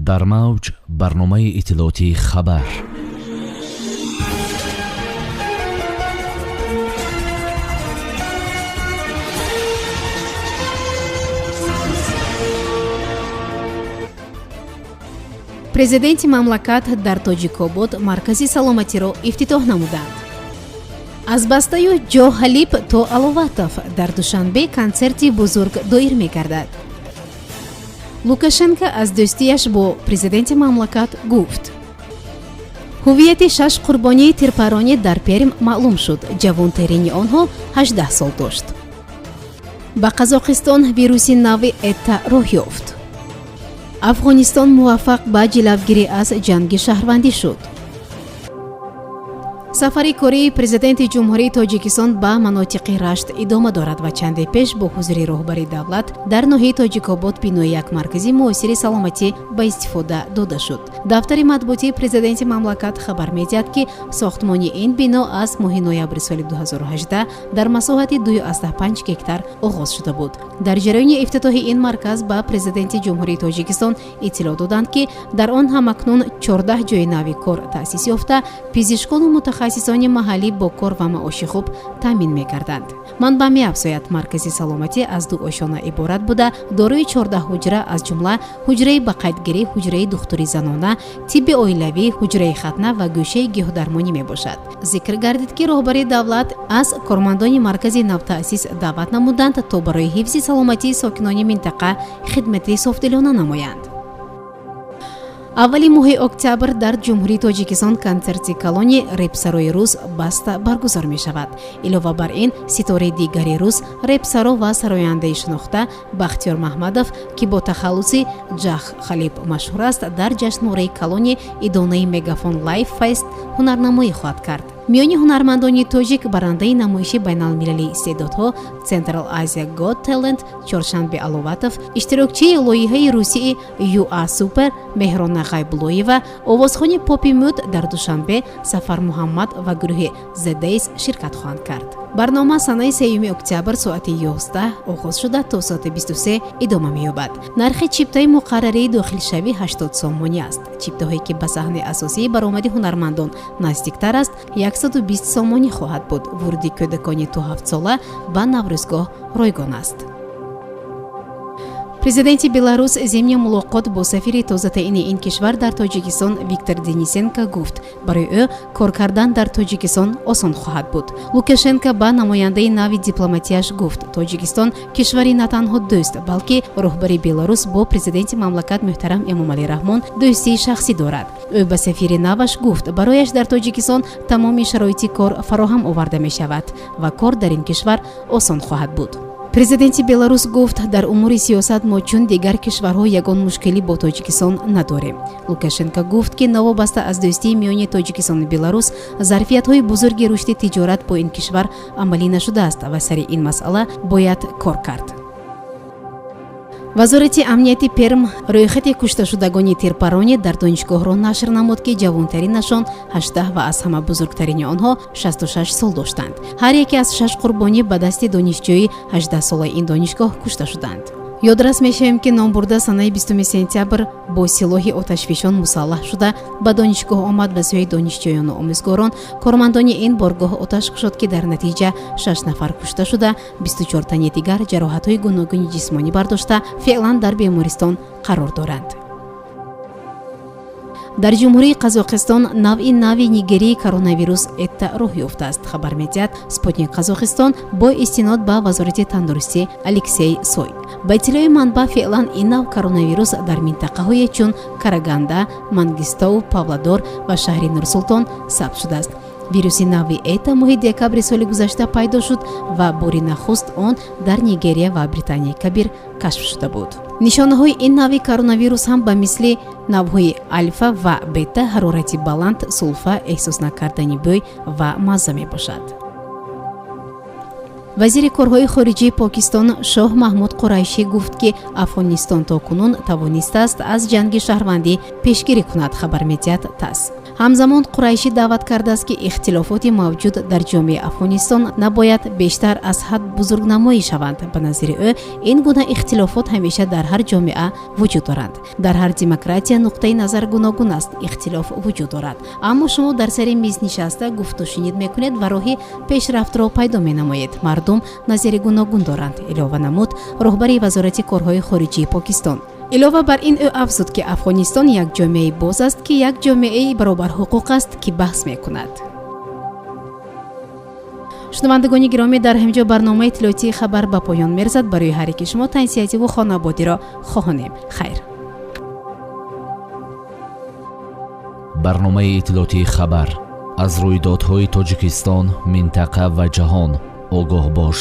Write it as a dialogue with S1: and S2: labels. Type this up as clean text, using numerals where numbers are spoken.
S1: Дар мавҷ барномаи иттилоотии «Хабар».
S2: Президенти мамлакат дар Тоҷикобод маркази саломатиро ифтитоҳ намуданд. Аз Бастаю Ҷо Ҳалиб то Аловатов дар Душанбе консерти бузург доир мегардад. Лукашенко аз дӯстияш бо президенти мамлакат гуфт. Ҳуввияти шаш қурбонии тирпаронӣ дар Перм маълум шуд. Ҷавонтарини онҳо 18 сол дошт. Ба Қазоқистон вируси нави Эта роҳ ёфт. Афғонистон муваффақ ба ҷилавгирӣ аз ҷанги шаҳрвандӣ шуд. Сафари кории президенти Ҷумҳурии Тоҷикистон ба манотиқи Рашт идома дорад ва чанде пеш бо ҳузури роҳбари давлат дар ноҳияи Тоҷикобод бинои як маркази муосири саломатӣ ба истифода дода шуд. Дафтари матбуотии президенти мамлакат хабар медиҳад, ки сохтмони ин бино аз моҳи ноябри соли 2018 дар масоҳати 2,5 гектар оғоз шуда буд. Дар ҷараёни ифтитоҳи ин марказ ба президенти Ҷумҳурии Тоҷикистон иттилоъ доданд, ки дар он ҳамакнун 14 ҷои нави кор таъсис ёфта, пизишкону мутахассисони маҳаллӣ бо кор ва маоши хуб таъмин мекарданд. Манбаъ меафзояд, маркази саломатӣ аз ду ошёна иборат буда, дорои 14 ҳуҷра, аз ҷумла ҳуҷраи ба қайдгирӣ, ҳуҷраи духтури занона, тибби оилавӣ, ҳуҷраи хатна ва гӯшаи гиёҳдармонӣ мебошад. Зикр гардид, ки роҳбари давлат аз кормандони маркази навтаъсис даъват намуданд, то барои ҳифзи саломатии сокинони минтақа хидмати софдилона намоянд. Аввали моҳи октябр дар Ҷумҳурии Тоҷикистон консерти калони репсарои рус Баста баргузор мешавад. Илова бар ин, ситораи дигари рус, репсаро ва сарояндаи шинохта Бахтиёр Маҳмадов, ки бо тахаллуси Ҷах Халиб машҳур аст, дар ҷашнвораи калони идонаи Мегафон Лайф Фест ҳунарнамоӣ хоҳад кард. Миёни ҳунармандони тоҷик барандаи намоиши байналмилалии истеъдодҳо Central Asia Got Talent Чоршанбе Аловатов, иштирокчии лоиҳаи русии ЮА Супер Меҳрона Ғайбуллоева, овозхони попи мӯд дар Душанбе Сафар Муҳаммад ва гурӯҳи The Days ширкат хоҳанд кард. Барнома санаи 3 октябр соати 11 оғоз шуда, то соати 23 идома меёбад. Нархи чиптаи муқаррарии дохилшавӣ 80 сомонӣ аст. Чиптаҳое, ки ба саҳнаи асосии баромади ҳунармандон наздиктар аст, 120 сомонӣ хоҳад буд. Вуруди кӯдакони то 7-сола ба Наврӯзгоҳ ройгон аст. Президенти Беларус зимни мулоқот бо сафири тозатаъини ин кишвар дар Тоҷикистон Виктор Денисенко гуфт, барои ӯ кор кардан дар Тоҷикистон осон хоҳад буд. Лукашенко ба намояндаи нави дипломатияш гуфт, Тоҷикистон кишвари на танҳо дӯст, балки роҳбари Беларус бо президенти мамлакат муҳтарам Эмомалӣ Раҳмон дӯстии шахсӣ дорад. Ӯ ба сафири наваш гуфт, барояш дар Тоҷикистон тамоми шароити кор фароҳам оварда мешавад ва кор дар ин кишвар осон хоҳад буд. Президенти Беларус гуфт, дар умури сиёсат мо чун дигар кишварҳо ягон мушкилӣ бо Тоҷикистон надорем. Лукашенко гуфт, ки новобаста аз дӯстии миёни Тоҷикистону Беларус, зарфиятҳои бузурги рушди тиҷорат бо ин кишвар амалӣ нашудааст ва сари ин масъала бояд кор кард. Вазорати амнияти Перм рӯйхати кушташудагони тирпаронӣ дар донишгоҳро нашр намуд, ки ҷавонтаринашон 18 ва аз ҳама бузургтарини онҳо 66 сол доштанд. Ҳар яке аз шаш қурбонӣ ба дасти донишҷӯи 18-солаи ин донишгоҳ кушта шуданд. Ёдрас мешавем, ки номбурда санаи 20 сентябр бо силоҳи оташфишон мусаллаҳ шуда ба донишгоҳ омад, ба сӯи донишҷӯёну омӯзгорон, кормандони ин боргоҳ оташ кушод, ки дар натиҷа шаш нафар кушта шуда, 24 тани дигар ҷароҳатҳои гуногуни ҷисмонӣ бардошта, феълан дар бемористон қарор доранд. Дар Ҷумҳурии Қазоқистон навъи нави нигерии коронавирус Эта роҳ ёфтааст, хабар медиҳад Спутник Қазоқистон бо истинод ба вазорати тандурустӣ Алексей Сой. Ба иттилои манбаъ, феълан ин нав коронавирус дар минтақаҳое чун Караганда, Мангистов, Павлодор ва шаҳри Нурсултон сабт шудааст. Вируси нави Эта моҳи декабри соли гузашта пайдо шуд ва бори нахуст он дар Нигерия ва Британияи Кабир кашф шуда буд. Нишонаҳои ин нави коронавирус ҳам ба мисли навъҳои Алфа ва Бета ҳарорати баланд, сулфа, эҳсос накардани бӯй ва мазза мебошад. Вазири корҳои хориҷии Покистон Шоҳ Маҳмуд Қурайшӣ гуфт, ки Афғонистон то кунун тавонистааст аз ҷанги шаҳрвандӣ пешгирӣ кунад, хабар медиҳад ТАСС. Ҳамзамон Қурайшӣ даъват кардааст, ки ихтилофоти мавҷуд дар ҷомеаи Афғонистон набояд бештар аз ҳад бузургнамоӣ шаванд. Ба назари ӯ, ин гуна ихтилофот ҳамеша дар ҳар ҷомеа вуҷуд доранд. Дар ҳар демократия нуқтаи назар гуногун аст, ихтилоф вуҷуд дорад, аммо шумо дар сари миз нишаста гуфтушунид мекунед ва роҳи пешрафтро пайдо менамоед. Мардум назари гуногун доранд, илова намуд роҳбари Вазорати корҳои хориҷии Покистон. Илова бар ин, ӯ афзуд, ки Афғонистон як ҷомеаи боз аст, ки як ҷомеаи баробарҳуқуқ аст, ки баҳс мекунад. Шунавандагони гиромӣ, дар ҳамин ҷо барномаи иттилоотии «Хабар» ба поён мерасад. Барои ҳар яки шумо тансиҳативу хонаободиро хоҳонем. Хайр.
S1: Барномаи иттилоотии «Хабар». Аз рӯйдодҳои Тоҷикистон, минтақа ва ҷаҳон огоҳ бош.